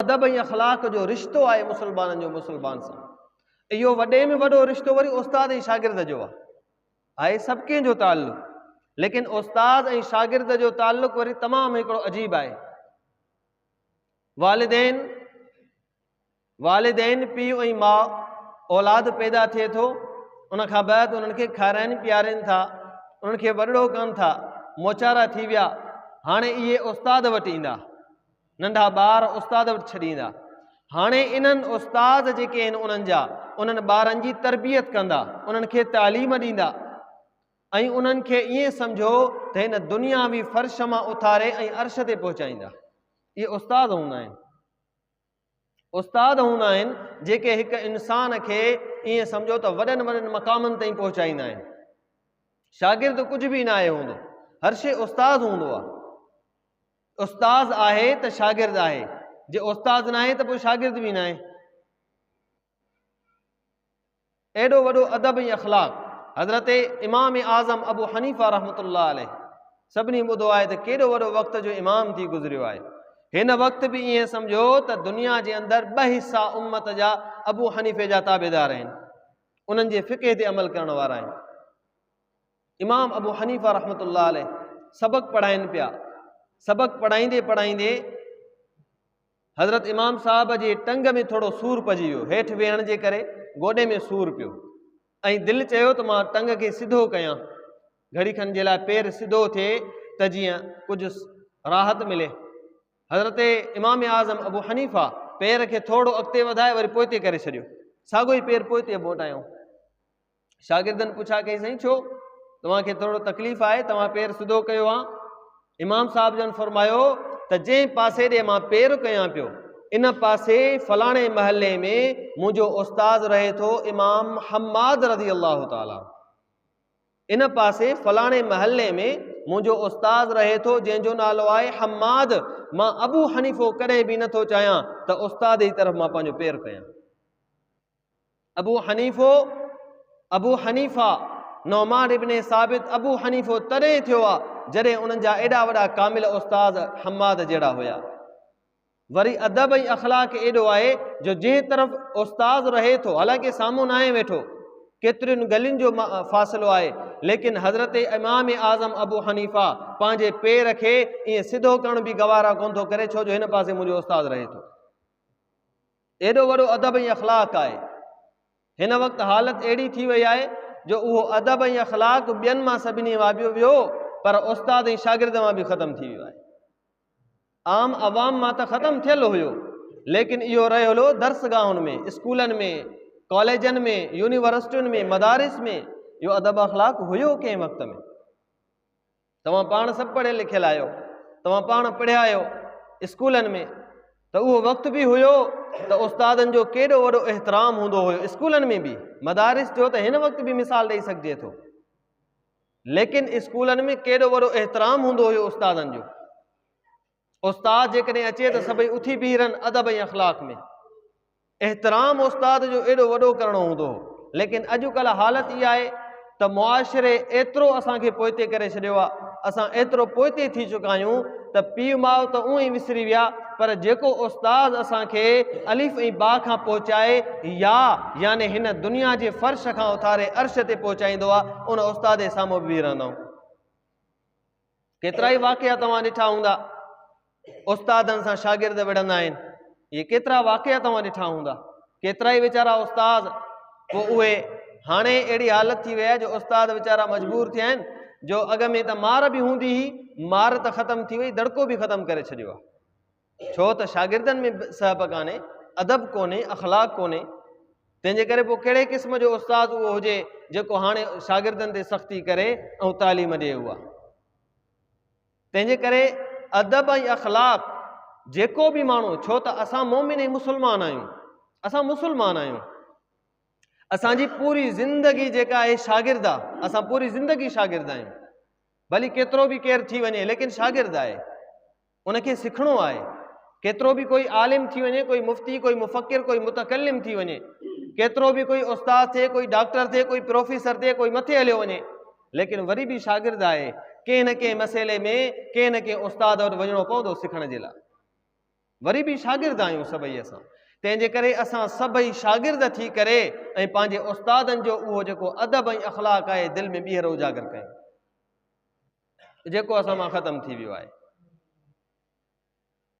ادب ۽ اخلاق جو رشتو آهي مسلمانن جو مسلمان سان. اهو وڏي ۾ وڏو رشتو وري استاد ۽ شاگرد جو آهي. آهي سڀ ڪنهن جو تعلق، ليڪن استاد ۽ شاگرد جو تعلق وري تمام هڪڙو عجيب آهي. والدين والدين پيء ۽ ماء اولاد پيدا ٿئي ٿو ان کان بعد انهن کي کارائن پيارين ٿا انهن کي وڏڙو ڪن ٿا موچارا ٿي ويا هاڻي اهي استاد وٽ ايندا ننڍا ٻار استاد وٽ ڇڏيندا هاڻي انهن استاد جيڪي آهن انهن جا انهن ٻارن جي تربيت ڪندا انهن کي تعليم ڏيندا ۽ انهن کي ائين سمجهو ته هن دنياوي فرش مان اٿاري ۽ عرش تي پهچائيندا اهي استاد هوندا آهن استاد هوندا آهن جيڪي هڪ انسان کي ائين سمجهو ته وڏن وڏن مقامن تائين پهچائيندا آهن. شاگرد ڪجهه به ناهي هوندو، هر شيء استاد هوندو آهي. استاد آهي ته شاگرد آهي، جي استاد ناهي ته پوء شاگرد به ناهي. ايڏو وڏو ادب ۽ اخلاق حضرت امام اعظم ابو حنيفه رحمة الله عليه سڀني ٻڌو آهي ته ڪيڏو وڏو وقت جو امام ٿي گذريو آهي. هن وقت به ائين سمجهو ته دنيا جي اندر ٻه حصا امت جا ابو حنيفه جا تابعدار آهن، انهن جي فقه تي عمل ڪرڻ وارا آهن. امام ابو حنيفه رحمة الله عليه سبق پڙهائين پيا، سبق پڙهائيندي پڙهائيندي حضرت امام صاحب جي ٽنگ ۾ ٿورو سور پئجي ويو، هيٺ ويهڻ جي ڪري گوڏي ۾ سور پيو ۽ دل چيو ته مان ٽنگ کي سڌو ڪيان، گهڙي کن جي لاء پير سڌو ٿئي ته جيئن ڪجهه راحت ملي. حضرت امام اعظم ابو حنيفه پير کي ٿورو اڳتي وڌائي وري پوئتي ڪري ڇڏيو، ساڳيو ئي پير پوئتي موٽايائون. شاگردن پڇا ڪئي سائين ڇو توهان کي ٿورو تڪليف آهي توهان پير سڌو ڪيو آ؟ امام صاحب جن فرمايو ته جنهن پاسي ڏي مان پير ڪيان پيو ان پاسي فلاڻي محلي ۾ منهنجو استاد رهي ٿو امام حماد رضي الله تعالي ان پاسي فلاڻي محلي ۾ منهنجو استاد رهي ٿو جنهن جو نالو آهي حماد مان ابو حنيفو ڪڏهن به نٿو چاهيان ته استاد جي طرف مان پنهنجو پير ڪيان. ابو حنيفو، ابو حنيفه، نعمان ابن ثابت ابو حنيفو تڏهن ٿيو آ جڏهن انهن جا ايڏا وڏا ڪامل استاد حماد جهڙا هيا. وري ادب ۽ اخلاق ايڏو آهي جو جنهن طرف استاد رهي ٿو حالانڪه سامهون ناهي ويٺو ڪيترين گلين جو فاصلو آهي ليڪن حضرت امام اعظم ابو حنيفه پنهنجي پير کي ائين سڌو ڪرڻ به گوارا ڪونه ٿو ڪري ڇو جو هن پاسي منهنجو استاد رهي ٿو. ايڏو وڏو ادب ۽ اخلاق آهي. هن وقت حالت اهڙي ٿي وئي آهي جو اهو ادب ۽ اخلاق ٻين مان سڀني مان به ويو پر استاد ۽ شاگرد مان به ختم ٿي ويو آهي. عام عوام مان ته ختم ٿيل هيو ليڪن اهو رهيل هو درسگاهن ۾، اسڪولن ۾، ڪاليجن ۾، يونيورسٽين ۾، مدارس ۾ اهو ادب اخلاق هيو ڪنهن وقت ۾. توهان پاڻ سڀ پڙهيل لکيل آهيو، توهان پاڻ پڙهيا آهيو اسڪولن ۾ ته اهو وقت به هيو ته استادن جو ڪيڏو وڏو احترام هوندو هيو اسڪولن ۾ به، مدارس جو ته هن وقت به مثال ڏئي سگهجي ٿو ليڪن اسڪولن ۾ ڪيڏو وڏو احترام هوندو هيو استادن جو. استاد جيڪڏهن اچي ته سڀئي اٿي بيهي رهن ادب ۽ اخلاق ۾. احترام استاد جو ايڏو وڏو ڪرڻو هوندو هو ليڪن اڄڪلهه حالت اها آهي ته معاشري ايترو اسان کي پوئتي ڪري ڇڏيو آهي اسان ايترو پوئتي ٿي چڪا آهيون ته پيء ماء ته اونئن ئي وسري ويا پر جيڪو استاد اسان کي الف ۽ با کان پهچائي يا يعني هن دنيا جي فرش کان اٿاري عرش تي پهچائيندو آهي ان استاد جي سامهون به بيهي رهندا آهيون. ڪيترائي واقعا توهان ڏٺا هوندا استادن سان شاگرد وڙهندا آهن اهي ڪيترا واقعا توهان ڏٺا هوندا ڪيترائي ويچارا استاد پوء اهي هاڻي اهڙي حالت ٿي وئي آهي جو استاد ويچارا مجبور ٿيا آهن جو اڳ ۾ ته مار به هوندي هئي مار ته ختم ٿي وئي دڙڪو به ختم ڪري ڇڏيو آهي ڇو ته شاگردن ۾ سهپ ڪانهي، ادب ڪونهي، اخلاق ڪونهي، تنهن جي ڪري پوء ڪهڙي قسم جو استاد اهو هجي جيڪو هاڻي شاگردن تي سختي ڪري ۽ تعليم ڏئي اها. تنهن جي ڪري ادب ۽ اخلاق جيڪو به ماڻهو، ڇو ته اسان مومن ۽ مسلمان آهيون، اسان مسلمان آهيون، اسان جي پوري زندگي جيڪا آهي شاگرد آ، اسان پوري زندگي شاگرد آهيون، ڀلي ڪيترو به ڪير ٿي وڃي ليڪن شاگرد آهي. ان کي سکڻو آهي. ڪيترو به ڪوئي عالم ٿي وڃي، ڪوئي مفتي، ڪوئي مفڪر، ڪوئي متڪلم ٿي وڃي، ڪيترو به ڪوئي استاد ٿئي، ڪوئي ڊاڪٽر ٿئي، ڪوئي پروفيسر ٿئي، ڪوئي مٿي هليو وڃي، ليڪن وري به شاگرد آهي. ڪنهن نه ڪنهن مسئلي ۾ ڪنهن نه ڪنهن استاد وٽ وڃڻو پوندو سکڻ جي لاء. وري به شاگرد آهيون سڀئي اسان. تنهن جي ڪري اسان سڀئي شاگرد ٿي ڪري ۽ پنهنجي استادن جو اهو جيڪو ادب ۽ اخلاق آهي دل ۾ ٻيهر اجاگر ڪيون جيڪو اسان مان ختم ٿي ويو آهي.